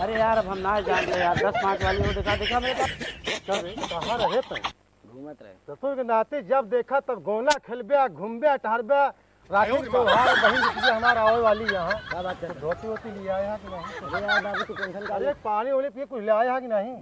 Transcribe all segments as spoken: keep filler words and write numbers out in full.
अरे यार, अब हम ना जान रहे यार, दस पाँच वाली हो, देखा, देखा मेरे पास। चल रे। कहाँ रहे तै? घूमत रहे। ससुर के नाती जब देखा तब गोना खेलबे, घूमबे, टहरबे, राखी के त्योहार, बहिन बिटिया हमार आवे वाली यहाँ। का बात कर रहे? धोती वोती ले आए हैं कि नहीं? अरे यार बाबू, तू टेंशन का अरे, पानी वानी पिए, कुछ ले आए हैं कि नहीं?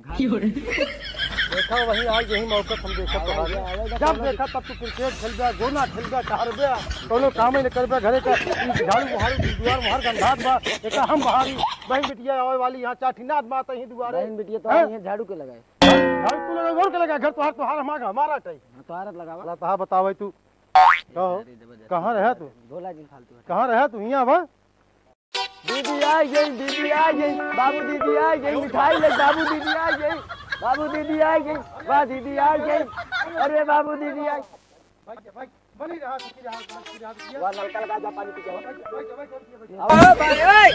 देखा, वही आज यही मौका हम देखा आवे, तोहार। आवे, आवे, जब देखा तब तू क्रिकेट खेलबे, गोना खेलबे, टहरबे, कोनो काम ही नहीं करबे, घरे का झाड़ू बहारू, दुआर बहार गंधात बा, देखा हम बहारी, बहिन बिटिया आवे वाली यहाँ, चाठी नाद मात ही दुआरे। बहिन बिटिया तो हैं? आई है, झाड़ू के लगाए। झाड़ू तू लगा, और के लगा, घर तोहार, तोहार हमारा, हमारा टाइम। हाँ, तोहार लगावा। ला, तहा बतावे तू। कहो, अरे जबरदस्त। कहाँ रहे तू? भोला जी फालतू है। कहाँ रहे तू? हियाँ बा। दीदी आ गई, दीदी आ गई, बाबू दीदी आ गई, मिठाई ले बाबू दीदी आ गई, बाबू दीदी आ गई, वाह दीदी आ गई, अरे बाबू दीदी आ गई। बैठ जा, बैठ, बनी रहा, सुखी रहा, सुखी रहा, सुखी रहा। वाह, नलका लगा जा, पानी पी के आओ। बैठ जा, बैठ जा, बैठ जा, बैठ जा। आओ, आओ, भाई, ओए,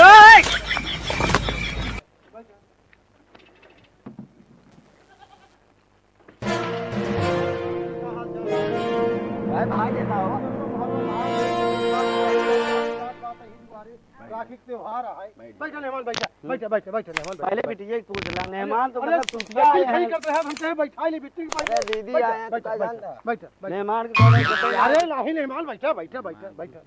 ओए। बैठ जा। भाई, भाई जैसा हो। राखी के त्योहार है। बैठा मेहमान, बैठा, बैठा, बैठा, बैठा मेहमान, बैठा। पहले बिटिया के पूछ ला, मेहमान तो अरे, मतलब टूटिया आए हैं। करते हैं, हम कहे बैठा नहीं, बिटिया के अरे, दीदी बैठा, आए हैं, तो बैठा, का बैठा, जानता? बैठा, बैठा। मेहमान के कौनो इज्जत नहीं। अरे, नहीं मेहमान, बैठा, बैठा, बैठा, बैठा,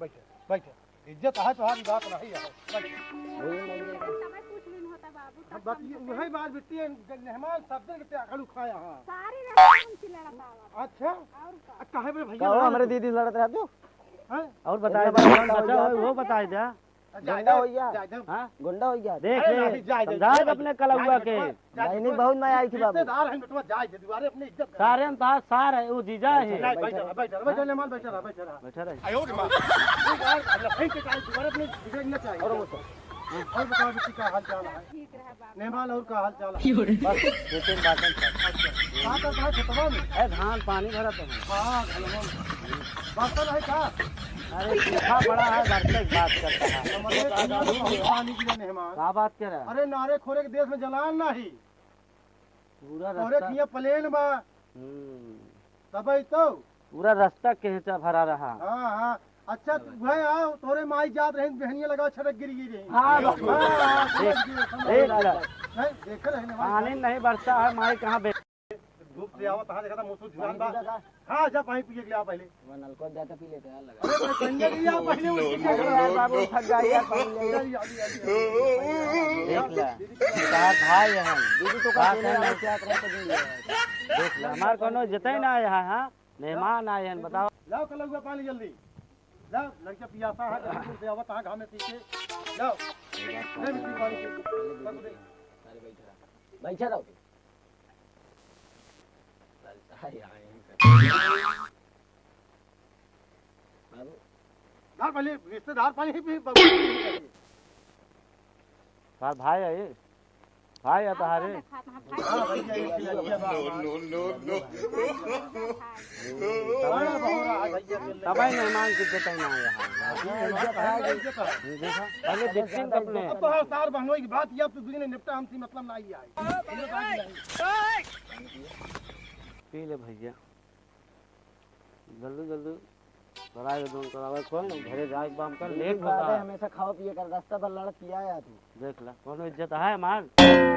बैठा। इज्जत है, तुम्हारी बात नहीं है। बैठ। समय पूछ लेन होता बाबू, तब बात ये, समझते। वही बात बिट्टी है, मेहमान सब दिन के आखिर खाया, हाँ। सारी रात उनसे लड़त आवत। अच्छा? और का? आ, काहे बे भैया कहो, लड़ा हमरे तू? दीदी लड़त रहत हो। हैं? और बताए इतना दे, बड़ा कौन गुंडा बचा हो हो, गया। वो बताए दे। जाए दे, गुंडा हो गया। जाए दे। हाँ? गुंडा हो गया। देख अरे ले, नहीं, जाए दे, समझा जाए दे, अपने कलौआ जाए के। दे। नहीं, नहीं, बहुत मजा आई थी बाबू। रिश्तेदार हैं बेटवा, जाए दे, दुआरे अपने इज्जत कर। सारे हम तहार सार है, वो जीजा है। बैठा, बैठा, बैठा, बैठा, मेहमान, बैठा रहा, बैठा रहा। बैठा रहे। आयो रे माँ। ठीक है, लफाई के काहे दुआरे अपने बिगड़ना चाहिए। और वो तो। और बताओ बेटी, का हाल चाल है? ठीक रहा बाबू। मेहमान और का हाल चाल है? बस दो तीन बातें कर। का करत है खेतवा में? ए, धान पानी भरत है। हाँ, घनवा में। बर्तन है का? अरे, सूखा पड़ा है, बरसे की बात करता है। हमारे खेतवा में बहुत पानी गिरा मेहमान। का बात कर रहा है? अरे, नारे खोरे के देश में जलान नहीं। पूरा तोरे रास्ता किया प्लेन बा। हम्म। तबे तो। पूरा रास्ता केहचा भरा रहा। हाँ, हाँ। अच्छा, तू भाई आओ, तोरे माई जात रही, बहनिया लगा छटक गिर गई रही। हाँ, बस। हाँ, हाँ, देख, समझ गए, समझ देख गए। ला। नहीं, देखे रहे ना, पानी नहीं बरसा है, माई कहाँ बे- धूप से आवत, हाँ, देखा था, मुसु झुरान बा। हाँ, जा पानी पिए के लिए आ पहले। वो नलको जाता पी लेते यार, लगा। अरे, भाई, संजय जी, आप पहले उठ के अरे यार, बाबू, थक गया यार, पानी ले। चल, अभी, अभी, अभी। देख ला, तोहार भाई है। दीदी तो का बात अकेले है आओ, ना। क्या करते दिन यार? देख ला, हमार कोनो इज्जत ही ना आया है, हाँ? मेहमान आए हैं, बताओ। लाओ, कलौआ पानी जल्दी। लाओ, लड़का पियासा है, कहीं से आवत, हाँ, घामे पी के। लाओ। ले, मिट्टी पानी पी। बैठा रहो। बाबू। यार, पहले रिश्तेदार पानी ही पी, बाबू। यार, भाई है ये। भाई है तहारे। हाँ, भैया, ये खिला दिया बाबू। No, no, no, no। बड़ा बहुरा है भैया, मिल तब ही मेहमान की इज्जत ही ना आया है। हाँ, इज्जत है, इज्जत है। ये देखा, पहले देखते हैं अपने। अब तो हाँ, सार बहनोई की बात, ये अब तो दुनिया में निपटा, हमसे मतलब ना ही आए। पी ले भैया, जल्दी जल्दी करावे, दोन करावे, कौन घरे जाए के बा, हमका लेट होता है। हमेशा खाओ पिए कर, रास्ता पर लड़त पिया है तू। देख ला, कौनो इज्जत है हमार?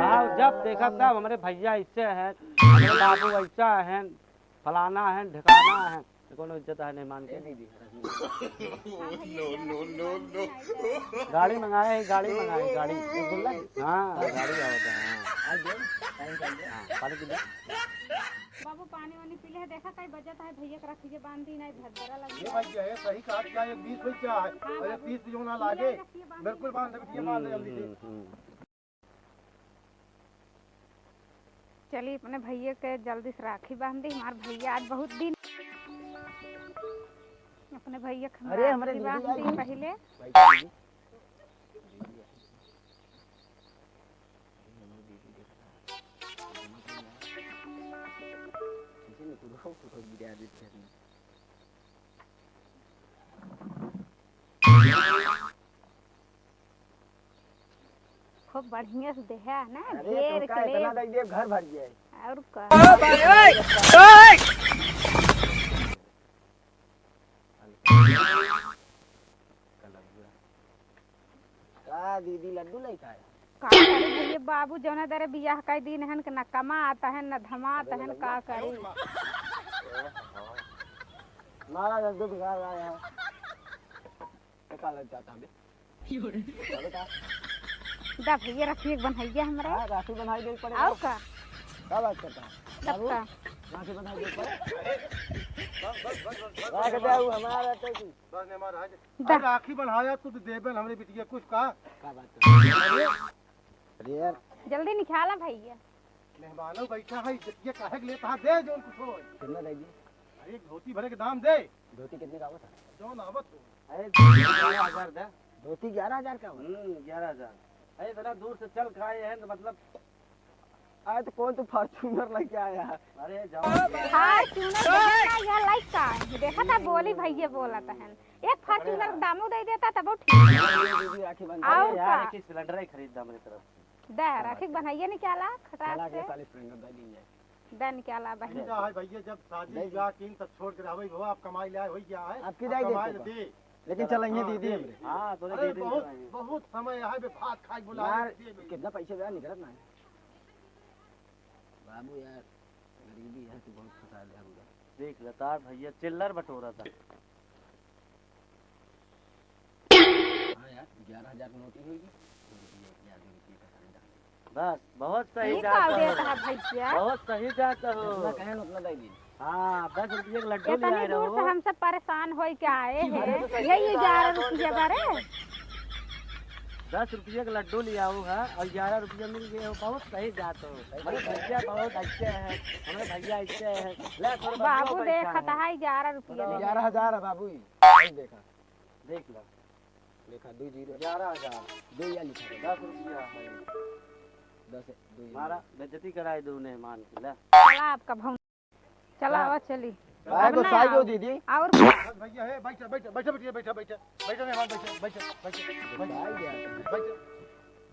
आओ, जब देखा तब हमरे भैया ऐसे हैं, हमरे बाबू ऐसा हैं, फलाना है, ढिकाना है, तो कौनो इज्जत है मेहमान के? ए दीदी। No, no, no, no। गाड़ी मंगाए है, गाड़ी मंगाए है, गाड़ी। रसगुल्ला? हाँ, गाड़ी आवत है, हाँ। आ गया, टाइम से आ गया। हाँ, पानी पी ले। बाबू, पानी वानी पी ले, देखा कई बजत है, भैया के रखिए, बांध दी, नहीं भद्रा लग ये गया। भाई, ये सही कहा, क्या ये बीस हो क्या है? हाँ, अरे, बाबू। तीस जो ना लागे, रखिए, बांध बिल्कुल दी। बांध दे, बिटिया, बांध दे जल्दी से। हम्म, हम्म। चली, अपने भैया के जल्दी से राखी बांध दी। हमार भैया आज बहुत दिन, अपने भैया के हम अरे, राखी हमरे बांध दीदी दी आई। पहले। खूब बढ़िया से देहा ना, अरे, ढेर तुमका के इतना ले। दे दिए, घर भर गया है। और का? ओ भाई, ओए, ओए। का दीदी लड्डू लेके आए? का करी भैया, बाबू जौना दरे बियाह कई दिन हन के न कमात हन, न धमात हन, का करी? मारा जब दुख गा रहा है। का लग जाता हमें? दा भैया, राखी एक बन्हैया हमरा। हाँ, राखी बन्हाई देई पड़े। और का? का बात करता है? तब बाबू, का? राखी बन्हाई देई पड़े। राख दे, उ हमारा तो की। बस ने हमारा है। दा। अब राखी बन्हाया तू तो देबे न हमरे बिटिया कुछ का? का बात करता है? अरे यार। जल्दी निकाला भैया। मेहमानों बैठा है, इज्जतिया काहे के लेता है? दे जौन कुछ हो। कितना देगी? अरे, एक धोती भरे के दाम दे। धोती कितने का आवत है? जौन आवत हो। अरे, ग्यारह हजार दे। धोती ग्यारह हजार का आवत? हम्म, ग्यारह हजार। अरे, इतना दूर से चल के आए हैं तो मतलब। अरे, तो कौन तू Fortuner लेके आया? अरे, जाओ। Fortuner देखा ना, यह लाइक का है। देखा था, बोली भैया बोला था है। एक Fortuner दामू दे देता तब ठीक। दीदी, राखी बंधन। और अरे यार, का? एक ही Splendor ही खरीद दा मेरी तरफ। दे, राखी बन्हैया निकाला, खटाक चला के से। साले Splendor दे दी जाए। दे निकाला बहिन। ठीक है भैया, जब शादी ब्याह कीन तब छोड़ के रहबे बाबा, आप कमाई ले आए, होई क्या है? आपकी आप जाए कमाई देते ले को। दे। लेकिन चलेंगे हाँ, दीदी दे। हमरे। हाँ, तोरे अरे दीदी बहुत, चलेंगे। बहुत समय है बे, भात खाए बोला यार, है, दे बे। कितना पैसे बा निकलत ना है। बाबू यार, गरीबी है तो बहुत फंसा दे हमका। देख ले तार भैया चिल्लर बटोरा था। हाँ यार, ग्यारह हजार की नोट ही होगी। दो रुपये, ग्यारह रुपये का खरीदा। बस, बहुत सही ये जात का हो। देता है भैया? बहुत सही जात हो। जितना कहे ना उतना दे दी। हाँ, दस रुपये का लड्डू ले इतनी आए दूर से रहो। हम सब परेशान होई के आए हैं। अरे तो सही यही बात ग्यारह है, रुपये बारे। दस रुपये का लड्डू ले आओ है और ग्यारह रुपये मिल गए हो, बहुत सही जात हो। अरे भैया बहुत अच्छे हैं, हमारे भैया अच्छे हैं। ले, थोड़ा बाबू बदलाओ देखा पैसा था है। है ग्यारह रुपये में। ग्यारह हजार है बाबू, ये देखा। देख लो। देखा, दो जीरो। ग्यारह हजार। दो या लिखा है। दस रुपया है। दस है, दो या। हमारा बेइज्जती कराए दो मेहमान की, ले। चला आपका भौन-, चला, हाँ। आवा, चली। भाई, अब ना गुस्साई आओ। क्यों दीदी? और बस भैया, हे, बैठ, बैठ, बैठ, बैठ, बैठ, मेहमान, बैठ, बैठ, बैठ, बैठ, बैठ।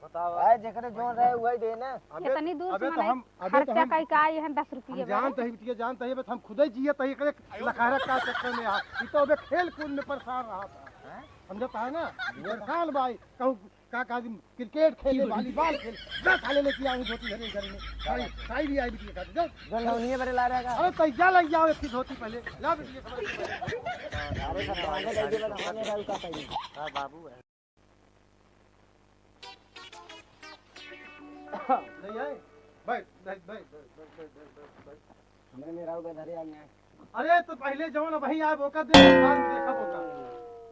बताओ। भाई, जेकरे जोन रहे, वही दे ना। अबे, इतनी दूर से अबे तो मने हम, अबे तो खर्चा हम, कई का, ये हैं दस रुपये हम बा। जानते ही, बिटिया, जानते ही, बस हम खुदे जिए तही करे लखारा का चक्कर में यहाँ। ये तो अबे खेल कूद में परेशान रहा था। हैं? समझता है ना? परेशान भाई, कहूँ का, का दिन क्रिकेट खेले, वॉलीबॉल खेले, जा साले लेके आओ धोती घरे, घरे में। साई, साई भी आई बिटिया का, जा। जो लौनिये बरे ला रहेगा। अरे, तै जा ले जाओ एक ठो धोती पहले। ला बिटिया, खबर। अरे, सब तो आने दे, बस आने दे, का पहले। हाँ, बाबू है। नहीं आए? बैठ, बैठ, बैठ। हमरे मेहरारू के घरे आ गया। अरे, तो पहले जौन अबहीं आए, ओकर दे, बाद में देखब ओकर।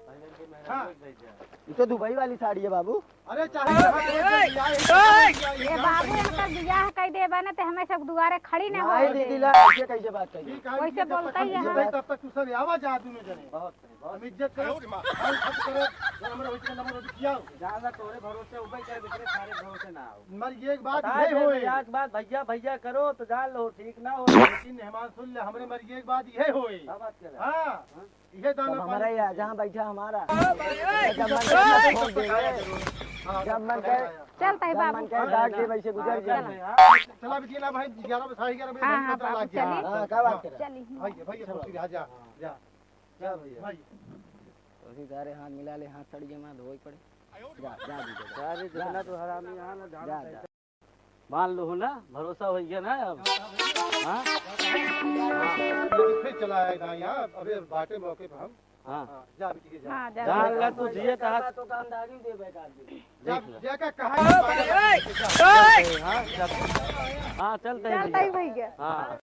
पहले इनके मेहरारू हाँ। के भेज दे। ये तो दुबई वाली साड़ी है, बाबू। अरे, चाहे जहाँ के भेज दिया, ये ए बाबू, इनकर बियाह कई देबा ना, तो हमें सब दुआरे खड़ी ना नहीं, हो दीदी, दे। ला, ऐसे कैसे बात कही? ठीक है, वैसे इनके बोलता ही है। तब तक तू सब आवा जा, दोनों जने। बहुत हम इज्जत करो, हम खर्च करो, जो हमरे होई के नंबर होई किया हो। जान ला तोरे भरोसे उबई करे, दूसरे सारे भरोसे ना आओ। मर ये एक बात बता ये दे होए। भैया, एक बात भैया, भैया करो तो जान लो, ठीक ना हो। लेकिन मेहमान सुन ले, हमरे मर ये एक बात ये होए। क्या बात कर रहा है? हाँ, हाँ? ये दाना तब हमारा पानी ये जहाँ बैठा हमारा। हाँ, भाई, जब मन करे ठोक देंगे। हाँ, जब मन करे, चलता है जब बाबू। मन करे डांट दे, वैसे गुजर हाँ, जाए। चल भाई, हाँ। चला बिटिया ना भाई, ग्यारह बजे, साढ़े ग्यारह बजे हाँ, हम हाँ, चला बाबू, गया। चलिए। हाँ, क्या बात कर रहा है? चलिए। भाई, भाई, जा, जा। जा भैया। वही सारे हाथ मिला ले, हाथ सड़ गया, मैं धोई पड़े। जा, जा, जा, जा। सारे जितना तो हरामी यहाँ ना, जा, जा। मान लो हो ना, भरोसा हो गया ना अब। हाँ? फिर चला आएगा यहाँ, अबे बाटे मौके पे हम। हाँ। हाँ, जा बेटी के जा। हाँ, जा। जान ला तू जिए तहा। तो कामदारी दे बेकार दे। देख ले। जा का कहा। हाँ, चलते हैं चलता ही भैया। भैया। हाँ।